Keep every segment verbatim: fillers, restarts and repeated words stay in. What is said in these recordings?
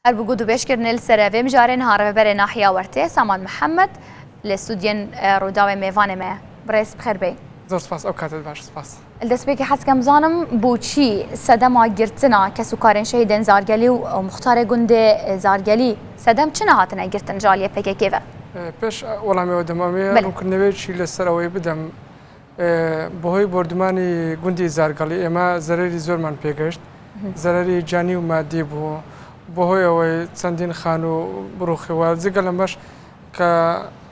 Her bi gud û bêş kirinê li ser vê mijarê niha rêveberê Nahiya Wertê Saman Mihemed li stûdyên, e, Rûdawê mêvanê me ye. Birêz bi xêr bê. Zor spas, ew kate baş, spas. Li destpêkê hez dikim bizanim, bo çi sedema girtina kes û karên şehîdên Zargelî û, û muxtarê gundê, e, Zargelî sedem çi nehatine girtin ji aliyê P K K ve? E, pêş, e, welamê we dimamê Belê. rûkirinê wê çî li ser ew ê bidem. E, bi hoy bordûmanî gundî Zargalî ême zererî zorman pêgeşt. Mhm. Zererî canî û madî bû. Bi hoy ew ê çendîn xanû bi rûxê we. Zî gelem baş ke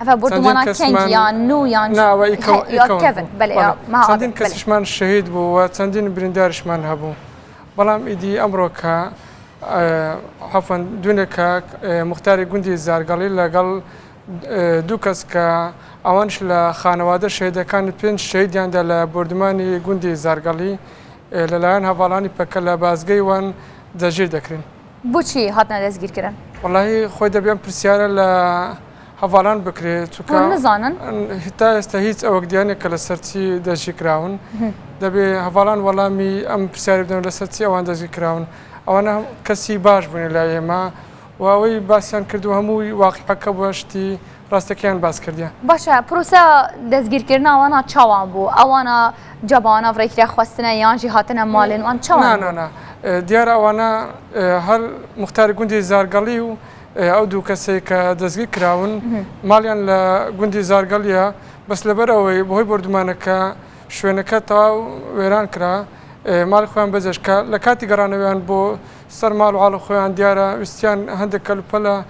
Ev bordûmana çendîn kes kengî man ya nû yan Na, we î kew-, he, î ya kewn kevin, bû. belê, Belê. ya, meha Çendîn belê. kesişman şehîd bû we çendîn birîndarişman hebû. Belam îdî emro ke, e, hefwen dûneke, e, muxtarê gundî Zargalî legel, e, du kes ke ewan ji le xanewade şehîdekan pênc şehîdiyan de le bordûmanî gundî Zargalî, e, li layan hevalanî P K K le bazgey wan dejîr dekirin. Bo çi hatine destgîrkirin? Wellahî xwe debê em pirsyare li hevalan bikirê, çuka Hûn nizanin? heta êsta hîç ewek diyanê ke li ser çi destgîrkirawin. Mhm. Debê hevalan welamî em pirsyarê bidin li ser çi ewan destgîrkirawin. Ewana kesî baş bûne layê me. Û ew ê basiyan kirdo hemû waqî P K K bû, ştî rastekiyan bas kirdiye. Baş e, proseya destgîrkirina wana çawan bû? Ewana caba wana virêkiriya xwestine yan jî hatine malên wan çawan Na, bû? na, na. E, diyar ewana, e, her muxtarê gundê Zargalî û, e, ew du kesê ke destgîr kirawin, Mhm. maliyan li gundê Zargalî ye. Bes li ber ew ê bi hoy bordûmaneke şwêneke tewaw wêran kira. E, malê xwe yan bezej ke li katî gerane yan bo ser mal û alê xwe yan diyar e, wîstiyan hindek kelûpele,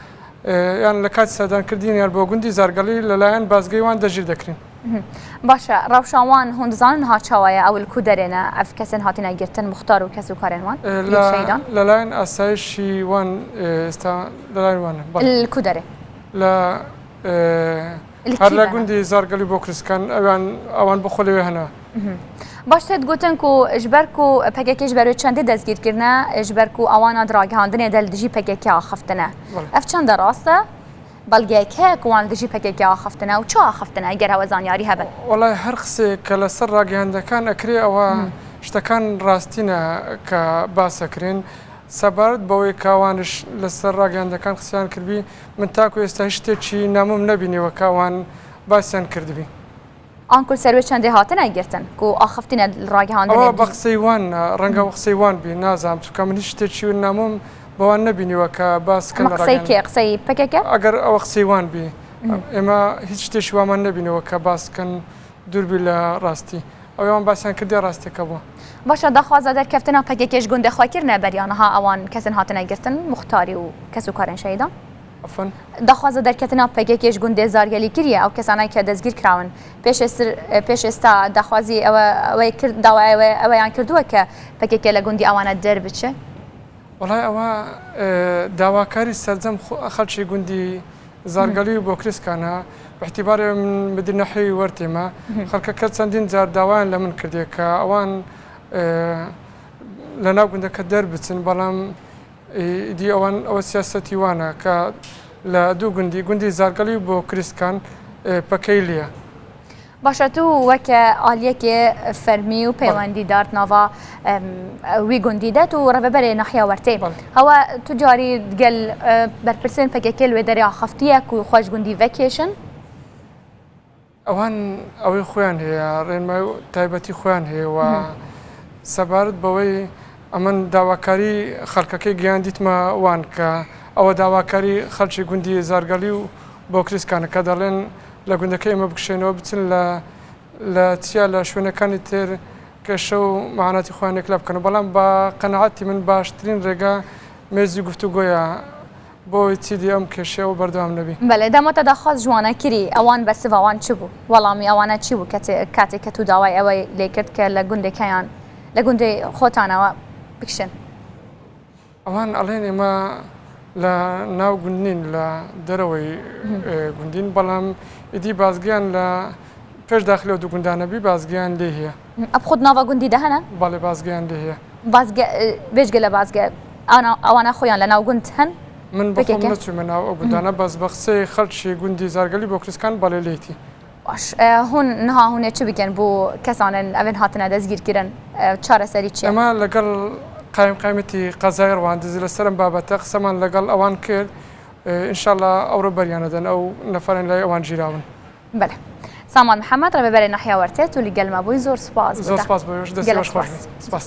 e, yan li katî serdan kirdin yan bo gundî Zargalî li layan bazgey wan dejîr dekirin. Mhm. Baş e, rewşa wan hûn dizanin niha çawa ye? Ew li ku derê ne? Ev kesên hatine girtin, muxtar û kes û karên wan, E, yên la, şehîdan? li layan asayişî wan, e, êsta li layan wan e. Bale. Li ku derê? La, e, Li her kî la ve ne? gundî Zargalî Bokriskan, ewan, ewan bi xwe lê wê hene. Mhm. Baş, te digotin ku ji ber ku P K K ji ber wê çendê destgîr kirine, ji ber ku ewana di ragihandinê de li dijî P K K axaftine. Bale. Ev çende rast e? Belgeyek heye ku wan li dijî P K K axaftine û çi axaftine, eger hewe zanyarî hebe? Wellahî her qisê ke li ser ragihandekan ekirê ewa Hmm. ştekan rastî ne ke bas ekirin. Sebaret bi wê ke wan ji li ser ragihandekan qisiyan kirbî, min ta ku êsta hiç tê çî namim nebînî weke wan basiyan kirdibî. An ku li ser wê çendê hatine girtin ku axaftine li ragihandinê Ewa bi bî? qisey wan, renge bi qisey wan bî, nazam, çuka min hiç tiştê çî namim bi wan nebînî weke bas kin Ama li qisey ragihan- kê? Qisey P K K? Eger ew qisey wan bî, Mhm. ême hiç tiştê ji wan man nebînî weke bas kin dûr bî li rastî. Ew ê wan basiyan kirdiye rasteke bû. Baş e, daxwaza derkeftina P K K ji gundê xwe kirine beriya niha ewan kesên hatine girtin, muxtarî û kes û karên şehîdan? Afan. Daxwaza derketina P K K ji gundê Zargelî kiriye, ew kesana ke destgîr kirawin. Pêş êstir, pêş êsta daxwazî ewe, ewe kir, dawa ewe, ewe yan kirduwe ke P K K le gundî ewana derbiçe? Wellahî ewa, e, dawakarî sercem xwe-, xelçê gundî Zargelî û Bokriskan e. Bi îtîbarê min bi di nehî wertê me. Xelkeke çendîn car dawayan le min kirdiye ke ewan, e, li nav gundeke derbiçin, belam Ê, îdî ewan, ew siyasetî wan e, ka li du gundî, gundî Zargalî û Bokriskan, ê, pekeylî ye. Baş e, tu weke aliyekê fermî û Bale. peywendîdar di nava, em, wî gundî de, tu rêveberê nahiya Wertê. Bale. Hewa tu carî digel, e, berpirsên P K K li wê derê axaftiye ku xwe ji gundî vekêşin? Ewan ewê xweyan heye, rênmayî taybetî xweyan heye we. Mhm. Sebaret be wê, emin dawakarî xelkekê giyandîtme wan ke ew dawakarî xelçê gundî Zargalî û Bokrîskan e ke delên le gundekê ême bikişêne û biçin le, le çiya le şwênekanî têr ke şew mehanatî xweyan êkle bikin. Belam ba qenaetî min baştirîn rêga mêzî guftûgoya Bo wê çî dî em kêşeya wê berdewam nebî. Belê, dema te daxwaz ji wana kirî, ewan bersiva wan çi bû? Welamî ewana çi bû, ketê, katê ke tu dawayê ewe lê kir ke le gundê keyan, le gundê xotan ewa bikişin? Ewan elên ême le nav gund nîn, le dereweyî, Mhm. e, gund în, belam îdî bazgiyan le Pêş daxilê ew du gundan nebî, bazgiyan lê heye. Ev xwe di nava gundî de hene? Balê, bazgiyan lê heye. Bazge, e, bêjgele bazge, ana, ewana xwe yan le nav gund hen? Min bi xwe Pekeke. neçûme nav ew gundana, bes bi qiseyê xelçê gundî Zargelî Bokriskan balê lê tî. Baş, e, hûn niha hûn ê çi bikin bo kesanên evên hatine destgîrkirin, e, çareserî çi ye? Ema legel قایم قایمەتی قەزای ڕواندز لەسەر ئەم بابەتە قسەمان لەگەڵ ئەوان کرد. ئینشاءاللە ئەوڕۆ بەریانەدەن ئەو نەفەرن لای ئەوان ژیراون. بەێ. سامان محەممەد، ڕێبەرێ ناحیاوەرتێت و لەگەلمە بووی زۆر سپاس. زۆر سپاس بۆ دەستی خۆش. سپاس.